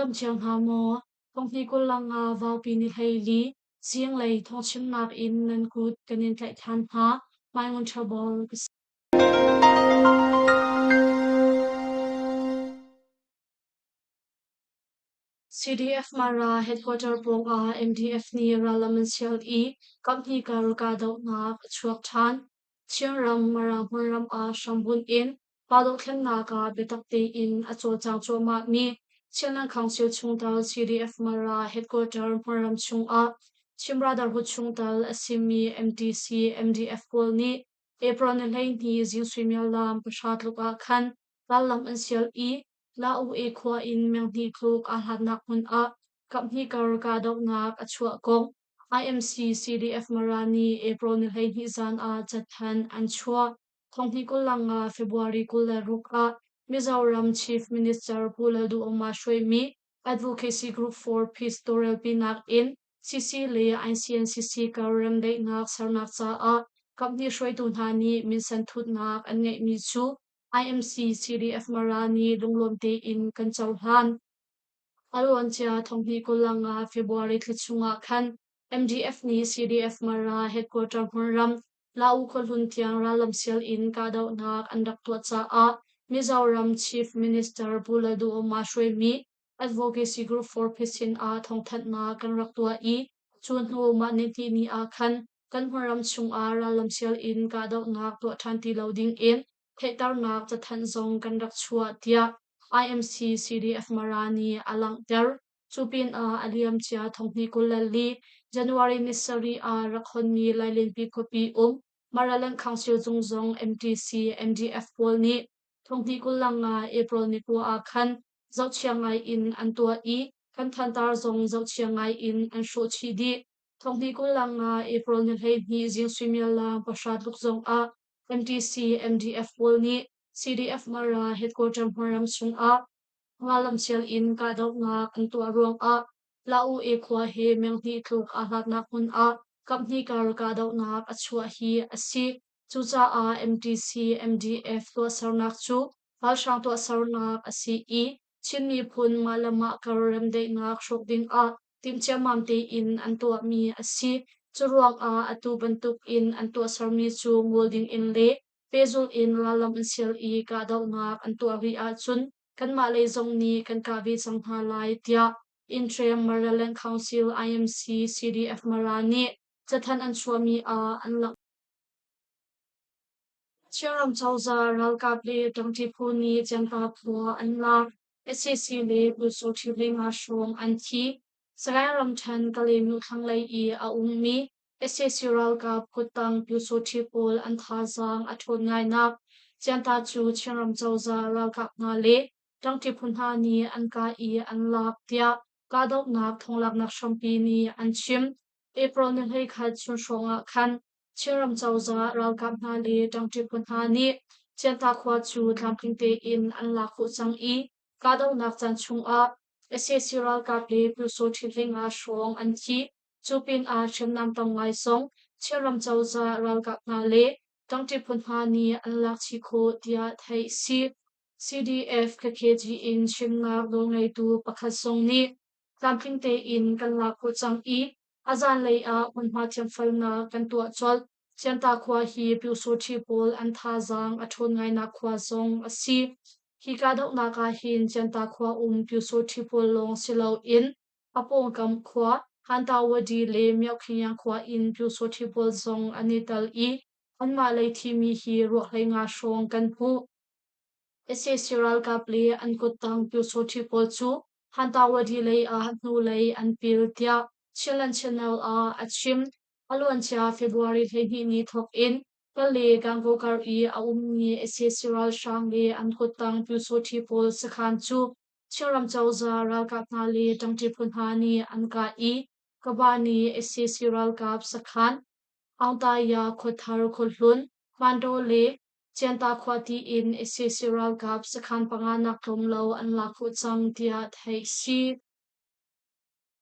dam cio hna maw? Thonghni 25 Vaupi ni 14 zinglei thawngchimnak in nan kut kan in tlaih ṭhan hna. Mai Ngun Ṭha Bawl ka si. CDF Mara headquarter pawngah MDF nih rallam an sial i kaphnih kar kahdohnak a chuak ṭhan. Chinram Mara hmunram ah hrambunh in pa dohthlennak ah biatak tein a cawlcang cuahmahmi Chinland Council chungtel CDF Mara headquarter hmunram chungah Chin Brotherhood chungtel a simi MTC MDF pawl nih April ni 12 zing suimilam 9 tluk ah khan rallam an sial i La-U-E khua in menghnih tluk aa hlatnak hmun ah kaphnih kar kahdohnak a chuah kong IMC CDF Mara nih April ni 12 zan ah cathanh an chuah. Thonghnih 25 February 26 ah Mizoram Chief Minister Pu Lalduhoma hruaimi Advocacy Group for Peace tawlrelpinak in CC le ICNCC kar remdaihnak sernak caah kaphnih hruaitu hna nih minsen thutnak an ngeihmi cu IMC CDF Mara nih lunglawm tein kan cohlan. A luancia thonghnih 25 February thla chungah khan MDF nih CDF Mara headquarter hmunram Lau khuahlun tiang rallam sial in kahdohnak an rak tuah caah Mizoram Chief Minister Pu Lalduhoma hruaimi Advocacy Group for Peace sin ah thawngthanhnak kan rak tuah i cu hnu mah nihnih ni ah khan kan hmunram chungah rallam sial in kahdohnak tuah ṭhan ti lo ding in theihternak cathanh zong kan rak chuah tiah IMC CDF Mara nih a langhter. Cu pinah a liamcia thonghnih 24 January ni 7 ah rak honmi Lailenpi khuapi um Maraland Council cung zong MTC MDF pawl nih thonghnih 25 April ni 9 ah khan zohchia ngai in an tuah i kan thantar zong zohchia ngai in an hrawh chih dih. Thonghnih 25 April ni 12 zing suimilam 9 tluk zong ah MTC MDF pawl nih CDF Mara headquarter hmunram chungah Ngalamsial in kahdohnak an tuah ruangah La-U-E khua he menghnih tluk aa hlatnak hmun ah kaphnih kar kahdohnak a chuah hi a si. Cucaah MTC MDF tuahsernak cu ralhrang tuahsernak a si i Chin miphun mah le mah kar remdaihnak hrawk dingah timh ciammam tein an tuahmi a si. Cu ruangah atu bantuk in an tuahsermi cu ngol dingin le pehzulh in rallam an sial i kahdohnak an tuah rih ahcun kanmah lei zong nih kan kah ve cang hna lai tiah Interim Maraland Council IMC CDF Mara nih cathanh an chuahmi ah an langhter. Chinram cozah ralkap le ṭangṭi phu nih Ciangta khua an lak. Sac le Pyusawṭhi 5 hrawng an thi. Sagaing ramṭhen Kalaymyo thlanglei i a ummi Sac ralkap kuttang Pyusawṭhi pawl an thazaang a ṭhawn ngainak Cianta cu Chinram cozah ralkap hna le ṭangṭi phu hna nih an kah i an lak tiah kahdohnak thonglaknak hrampi nih an chim. April ni 11 chun hrawng ah khan Chinram cozah ralkap hna le ṭangṭi phu hna nih Cianta khua cu tlamtling tein an lak khawh cang i kahdohnak caan chungah sac ralkap le Pyusawṭhi 5 hrawng an thi. Cu pinah hriamnam tam ngai zong Chinram cozah ralkap hna le ṭangṭi phu hna nih an lak chih khawh tiah theih a si. CDF KKG in chimnak nawlngeitu pakhat zong nih tlamtling tein kan lak khawh cang i a zaanlei ah hmunhma thiamfalnak kan tuah colh. Cianta khua hi Pyusawṭhi pawl an thazaang a ṭhawn ngainak khua zong a si. Hi kahdohnak ah hin Cianta khua um Pyusawṭhi pawl lawng si loin A pawngkam khua Hantawady le Myohkhingyang khua in Pyusawṭhi pawl zong an i tel i anmah lei thimi hi ruak 15 hrawng kan hmuh. Sac ralkap le an kuttang Pyusawṭhi pawl cu Hantawady lei ah hnulei an pil tiah Chinland Channel ah a chim. A luancia February 12 ni thawk in Kale Gangaw kar i a ummi sac ralhrang le an kuttang Pyusawṭhi pawl sakhan cu Chinram cozah ralkap hna le ṭangṭi phu hna nih an kah i Kaba nih sac ralkap sakhan Aungtaya khuathar khuahlun Hmandaw le Cianta khua tiin sac ralkap sakhan panga nak tlawm lo an lak khawh cang tiah theih si.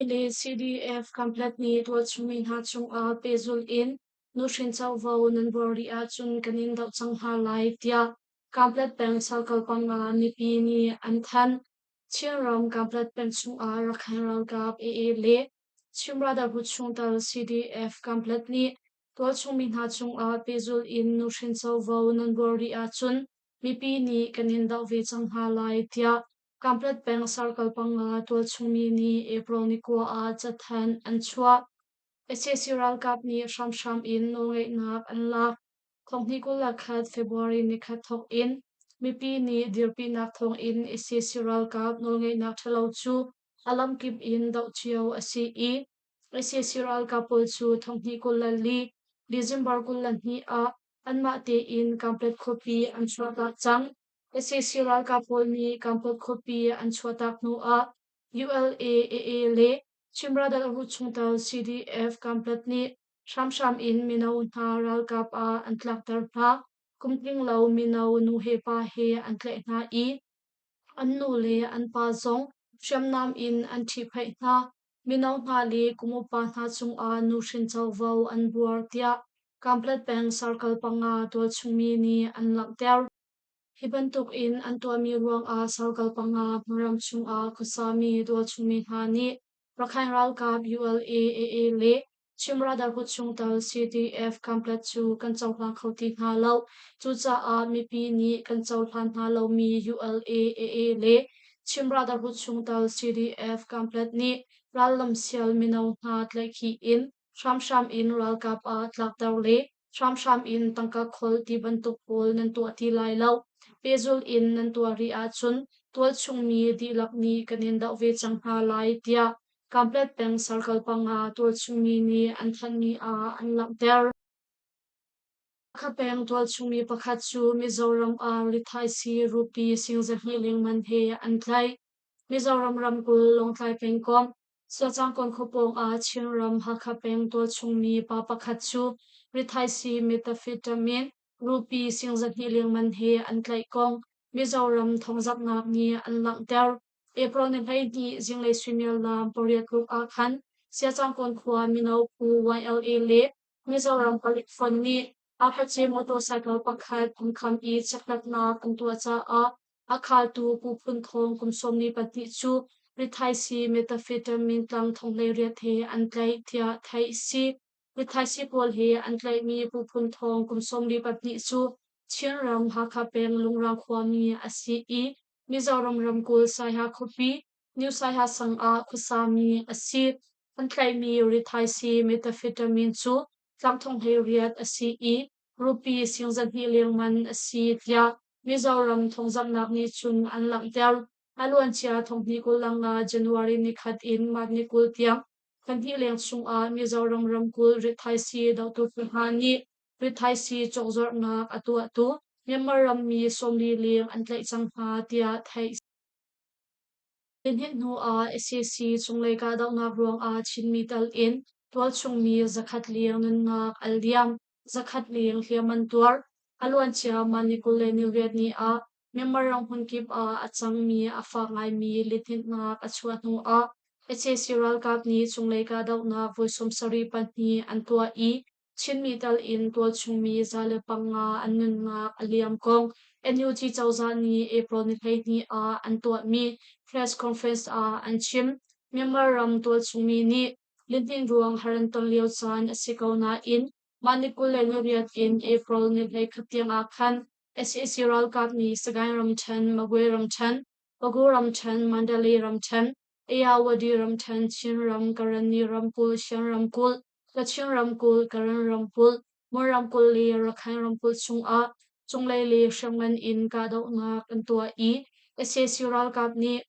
Le CDF Kanpetlet nih tualchungmi hna cungah pehzulh in nuhrin covo nan buar rih ahcun kan in doh cang hna lai tiah Kanpetlet peng Circle 5 mipi nih an thanh. Chinram Kanpetlet peng chungah Rakhine ralkap AA le Chin Brotherhood chungtel CDF Kanpetlet nih tualchung mi hna cungah pehzulh in nuhrin covo nan buar rih ahcun mipi nih kan in doh ve cang hna lai tiah Kanpetlet peng Circle 5 tualchung mi nih April ni 9 ah cathanh an chuah. Sac ralkap nih hramhram in nawlngeihnak an lak. Thonghnih 21 February nikhat thawk in mipi nih dirpinak thawngin sac ralkap nawlngeihnak ṭhalo cu a lamkip in doh cio a si i sac ralkap pawl cu thonghnih 24 December 22 ah anmah tein Kanpetlet khuapi an chuahtak cang. Sac ralkap pawl nih Kanpetlet khuapi an chuahtak hnu ah ULA, AA le Chin Brotherhood chungtel CDF Kanpetlet nih hramhram in mino hna ralkap ah an tlakter hna. Kum tlinglo mino nu he pa he an tlaih hna i an nu le an pa zong hriamnam in an ṭhihphaih hna. Mino hna le kum upa hna cungah nuhrin covo an buar tiah Kanpetlet peng Circle 5 tualchungmi nih an langhter. Hi bantuk in an tuahmi ruangah Circle 5 hmunram chungah khuasami tualchungmi hna nih Rakhine ralkap ULA, AA le Chin Brotherhood chungtel CDF Kanpetlet cu kan cohlang kho ti hna lo. Cucaah mipi nih kan cohlan hna lomi ULA, AA le Chin Brotherhood chungtel CDF Kanpetlet nih rallam sial mino hna tlaihkhih in hramhram in ralkap ah tlakter le hramhram in tangka kholh ti bantuk pawl nan tuah ti lai lo. Pehzulh in nan tuah rih ahcun tualchungmi dihlak nih kan in doh ve cang hna lai tiah Kanpetlet peng Circle 5 tualchungmi nih an thanhmi ah an langhter. Hakha peng tualchungmi pakhat cu Mizoram ah rithaisii rupee sing 200 lengmang he an tlaih. Mizoram ramkulh Lawngtlai pengkomh Sualcangkawn khuapawng ah Chinram Hakha peng tualchungmi pa pakhat cu rithaisii methamphetamine rupee sing 200 lengmang he an tlaih kong Mizoram thawngzamhnak nih an langhter. April ni 12 zinglei suimilam 8 tluk ah khan Siacangkawn khua mino phu YLA le Mizoram palik fonh nih Apache motorcycle pakhat an kham i chekhlatnak an tuah caah a khaltu Pu Phun Thawng kum 12 cu rithaisii methamphetamine tlang 18,000 he an tlaih tiah theih a si. Rithaisii pawl he an tlaihmi Pu Phun Thawng kum 42 cu Chinram Hakha peng Lungrang khuami a si i Mizoram ramkulh Saiha khuapi New Saiha sang ah khuasami a si. An tlaihmi rithaisii methamphetamine cu tlang 18,000 a si i rupee sing 200 lengman a si tiah Mizoram thawngzamhnak nih cun an langhter. A luancia 2025 January nikhat in March ni 20 tiang thla leng chungah Mizoram ramkulh rithaisii dohtu phu hna nih rithaisii cawkzuarhnak a tuahtu Myanmar rammi 40 leng an tlaih cang hna tiah theih a si. Lihninh hnu ah sac cunglei kahdohnak ruangah Chinmi tal in tualchungmi 100 leng nunnak a liam, 100 leng hliam an tuar. A luancia mah ni 28 ni ah Myanmar ram hmunkip ah a cangmi a fak ngaimi lihninhnak a chuah hnu ah sac ralkap nih cunglei kahdohnak voi 74 an tuah i Chinmi tal in tualchungmi 105 an nunnak a liam kong NUG cozah nih April ni 12 ah an tuahmi press conference ah an chim. Myanmar ram tualchungmi nih lihnin ruang har an ton lio caan a si ko nain mah ni 28 in April ni 21 tiang ah khan sac ralkap nih Sagaing ramṭhen, Magway ramṭhen, Pagu ramṭhen, Mandalay ramṭhen, Ayeyarwady ramṭhen, Chinram, Karenni ramkulh, Shan ramkulh, Kachin ramkulh, Karen ramkulh, Mon ramkulh le Rakhine ramkulh chungah cunglei le hriamngan in kahdohnak an tuah i sac ralkap nih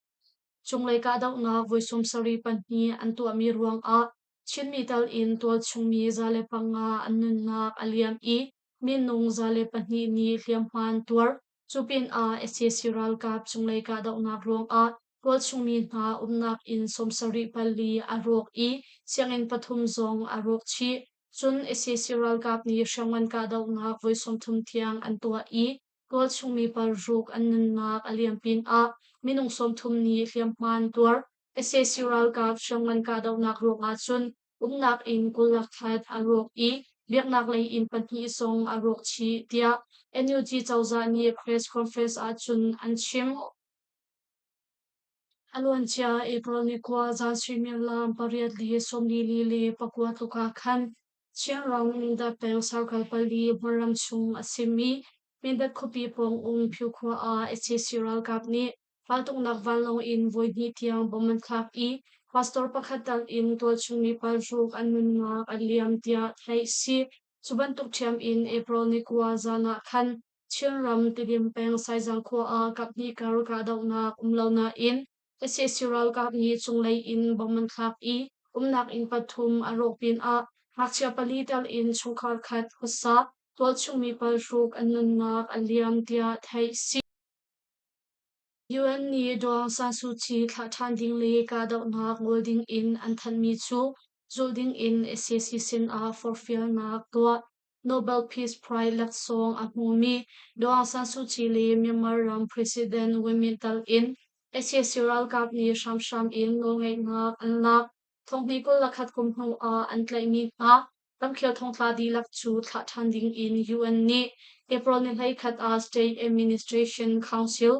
cunglei kahdohnak voi 72 an tuahmi ruangah Chinmi tal in tualchungmi 105 an nunnak a liam i minung 102 nih hliamhma an tuar. Cu pinah sac ralkap cunglei kahdohnak ruangah tualchungmi hna umnak inn 74 a rawk i sianginn pathum zong a rawk chih. Cun sac ralkap nih hriamngan kahdohnak voi 30 tiang an tuah i tualchungmi paruk an nunnak a liam pinah minung 30 nih hliamhma an tuar. Sac ralkap hriamngan kahdohnak ruangah cun umnak inn 21 a rawk i biaknak lei inn pahnih zong a rawk chih tiah NUG cozah nih press conference ah cun an chim. A luancia April ni 9 zan suimilam 8:44 tluk ah khan Chinram Mindat peng Sarkal 4 hmunram chung a simi Mindat khuapi pawng um Phyu khua ah sac ralkap nih raltuknak vanlawng in voihnih tiang bomb an thlak i pastor pakhat tal in tualchung mi 6 an nunnak a liam tiah theih si. Cu bantuk ṭhiam in April ni 9 zan ah khan Chinram Tidim peng Saizang khua ah kaphnih kar kahdohnak um lo nain sac ralkap nih cunglei in bomb an thlak i umnak inn pathum a rawk pinah ngakchia 4 tel in chungkhar khat khuasa tualchungmi 6 an nunnak a liam tiah theih si. UN nih Daw Aung San Suu Kyi thlah ṭhan ding le kahdohnak ngol ding in an thanhmi cu zulh ding in sac sinah forhfialnak tuah. Nobel Peace Prize laksawng a hmumi Daw Aung San Suu Kyi le Myanmar ram President Win Myint tal in sac ralkap nih hramhram in nawlngeihnak an lak. Thonghnih 21 kum hnu ah an tlaihmi hna ramkhel thongtla dihlak cu thlah ṭhan ding in UN nih April ni 11 ah State Administration Council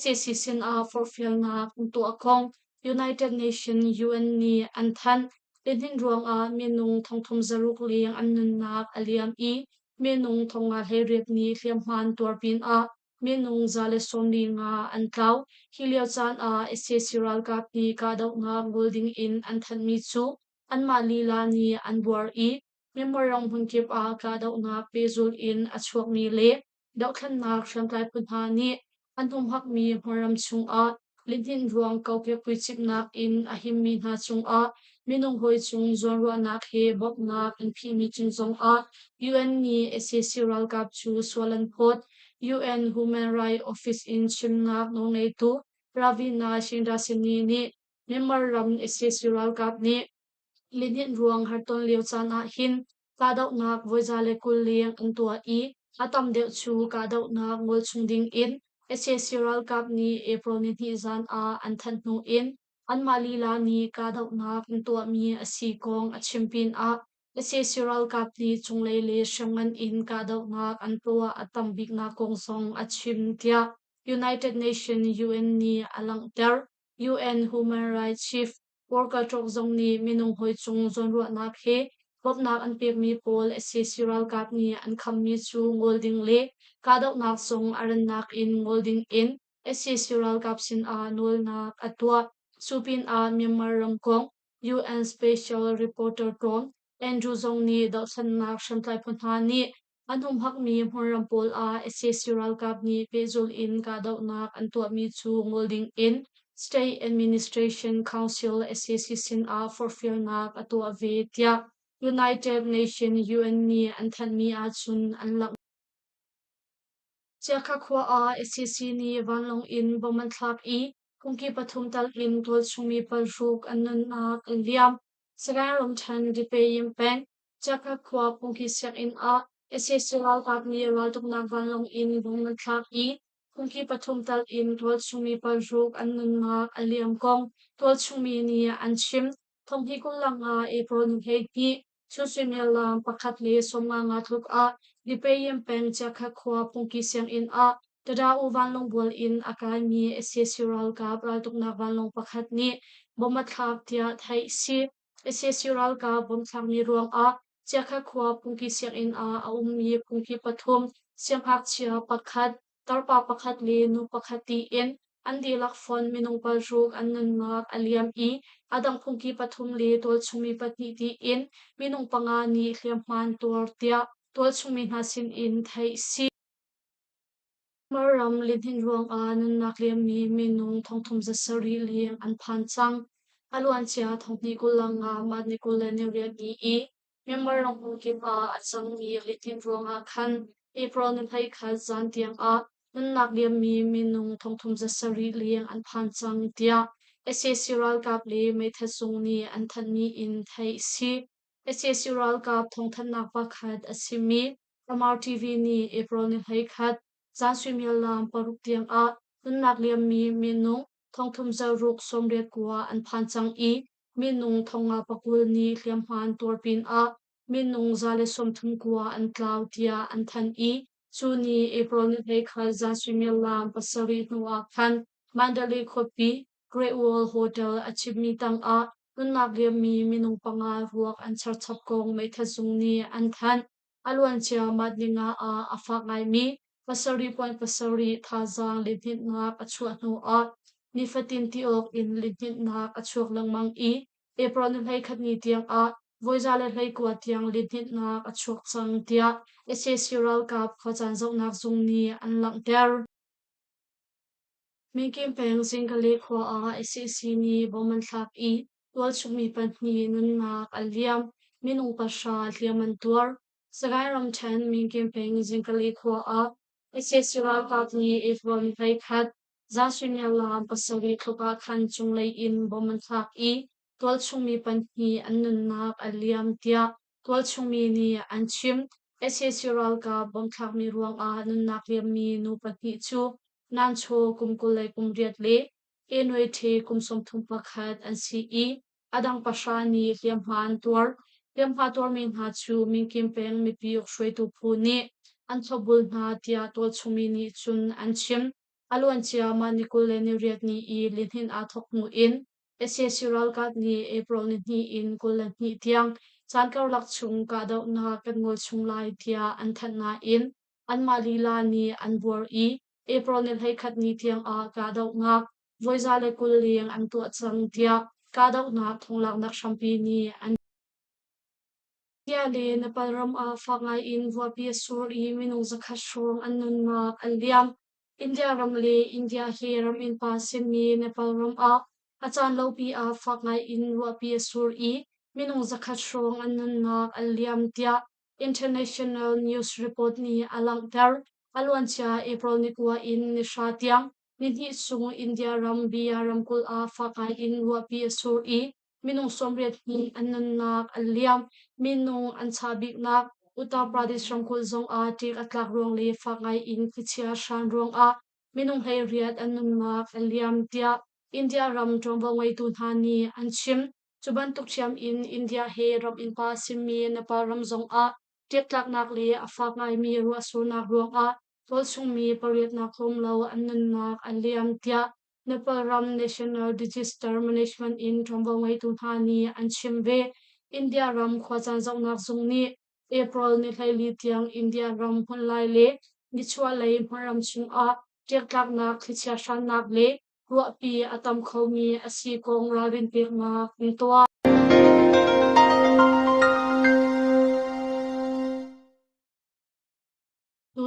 sac sinah forhfialnak an tuah kong United Nations UN nih an thanh. Lihnin ruangah minung 3600 leng an nunnak a liam i minung 518 nih hliamhma an tuar pinah minung 145 an tlau. Hi lio caan ah sac ralkap nih kahdohnak ngol ding in an thanhmi cu anmah lila nih an buar i Myanmar ram hmunkip ah kahdohnak pehzulh in a chuakmi le dohthlennak hriamtlai phu hna nih an humhakmi hmunram chungah lihnin ruang kokek puicimhnak in a himmi hna cungah minung hawi cung zawnruahnak he bawmhnak an phihmi cung zongah UN nih sac ralkap cu sual an phawt. UN Human Rights Office in chimnak nawlngeitu Ravina Shindrasini nih Myanmar ram sac ralkap nih Lihnin ruang harton lio caan ah hin kahdohnak voi 120 leng an tuah i a tam deuh cu kahdohnak ngol chung ding in sac ralkap nih April 2 zan ah an thanh hnu in anmah lila nih kahdohnak an tuahmi a si kong a chim pinah sac ralkap nih cunglei le hriamngan in kahdohnak an tuah a tam biknak kong zong a chim tiah United Nations UN nih a langhter. UN Human Rights Chief Worker Talk zong nih minung hawi cung zawnruahnak he bawmhnak an pekmi pawl sac ralkap nih an khammi cu ngol ding le kahdohnak zong a rannak in ngol ding in sac ralkap sinah nawlnak a tuah. Cu pinah Myanmar ram kong UN Special Reporter Tom Andrew zong nih dohthlennak hriamtlai phu hna nih an humhakmi hmunram pawl ah sac ralkap nih pehzulh in kahdohnak an tuahmi cu ngol ding in State Administration Council sac sinah forhfialnak a tuah ve tiah United Nations UN nih an thanhmi ahcun an langhter. Chiakha khua ah sac nih vanlawng in bomb an thlak i phungki pathum tal in tualchungmi 6 an nunnak an liam. Sagaing ramṭhen Dipayim peng Chiakha khua phungki sianginn ah sac ralkap nih raltuknak vanlawng in bomb an thlak i phungki pathum tal in tualchungmi 6 an nunnak a liam kong tualchungmi nih an chim. Thonghnih 25 April ni 12 chun suimilam 1:55 tluk ah Dipayim peng Chiakha khua phungki sianginn ah Tada-U vanlawng bual in a kaimi sac ralkap raltuknak vanlawng pakhat nih bomb a thlak tiah theih a si. Sac ralkap bomb thlakmi ruangah Chiakha khua phungki sianginn ah a ummi phungki pathum, siangngakchia pakhat, tarpa pakhat le nu pakhat tiin an dihlak fonh minung 6 an nunnak a liam i a dang phungki pathum le tualchungmi pahnih tiin minung panga nih hliamhma an tuar tiah tualchungmi hna sinin theih a si. Myanmar ram lihnin ruangah nunnak liammi minung 3700 leng an phan cang. A luancia 2025 mah ni 28 ni i Myanmar ramkulh kip ah a cangmi lihnin ruangah khan April ni 21 zan tiangah nunnak liammi minung 3700 leng an phan cang tiah sac ralkap le meithat zung nih an thanhmi in theih a si. Sac ralkap thawngthanhnak pakhat a simi Tamar TV nih April ni 21 zan suimilam 6 tiangah nunnak liammi minung 3689 an phan cang i minung 520 nih hliamhma an tuar pinah minung 139 an tlau tiah an thanh i cu ni April ni 21 zan suimilam 7 hnu ah khan Mandalay khuapi. Great Wall Hotel a chimmi tangah nunnak liammi minung panga ruak an cherchap kong meithat zung nih an thanh. A luancia March ninga ah a fak ngaimi 7.7 thazaang lihninhnak a chuah hnuah nifatin ti awk in lihninhnak a chuak lengmang i April ni 11 ni tiangah voi 129 tiang lihninhnak a chuak cang tiah sac ralkap khuacaan zohnak zung nih an langhter. Minkim peng Zingkale khua ah sac nih bom an thlak i tualchungmi pahnih nunnak an liam, minung pahra hliam an tuar. Sagaing ramṭhen Minkim peng Zingkale khua ah sac ralkap nih April ni 11 zan suimilam 7 tluk ah khan cunglei in bom an thlak i tualchungmi pahnih an nunnak a liam tiah tualchungmi nih an chim. Sac ralkap bomb thlakmi ruangah nunnak liammi nu pahnih cu Nanchaw kum 28 le Enwe The kum 31 an si i a dang pahra nih hliamhma an tuar. Hliamhma tuarmi hna cu Minkim peng mipi hruaitu phu nih an thlopbul hna tiah tualchungmi nih cun an chim. A luancia mah ni 28 ni i lihnin aa thawk hnu in sac ralkap nih April nihnih in 22 tiang caan karlak chung kahdohnak kan ngol chung lai tiah an thanh nain anmah lila nih an buar i April ni 11 ni tiang ah kahdohnak voi 120 leng an tuah cang tiah kahdohnak thonglaknak hrampi nih an India le Nepal ram ah fak ngai in ruahpi a sur i minung 100 hrawng an nunnak an liam. India ram le India he ram innpa simi Nepal ram ah a caan lopi ah fak ngai in ruahpi a sur i minung 100 hrawng an nunnak an liam tiah International News Report nih a langhter. A luancia April ni 9 in ni hra tiang nihnih chung India ram Bihar ramkulh ah fak ngai in ruahpi a sur i minung 80 hnih an nunnak an liam. Minung an chah biknak Uttar Pradesh ramkulh zongah ṭek a tlak ruang le fak ngai in thlichia hran ruangah minung 18 an nunnak a liam tiah India ram ṭuanvo ngeitu hna nih an chim. Cu bantuk ṭhiam in India he ram innpa a simi Nepal ram zongah ṭektlaknak le a fak ngaimi ruahsurnak ruangah tualchungmi pariatnak tlawm lo an nunnak a liam tiah Nepal ram National Disaster Management in ṭuanvo ngeitu hna nih an chim ve. India ram khuacaan zohnak zung nih April ni 14 tiang India ram hmunlai le nichuahlei hmunram chungah ṭektlaknak, thlichia hrannak le ruahpi a tam khomi a si kong ralrin peknak an tuah.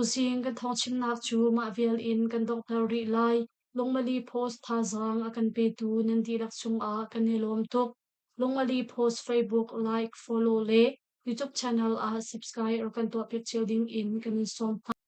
Tuzing kan thawngchimnak cu mah vial in kan donghter rih lai. Lungmali Post thazaang a kan petu nan dihlak cungah kan i lawm tuk. Lungmali Post Facebook like, follow le YouTube channel ah subscribe rak kan tuahpiak cio ding in kan in sawm hna.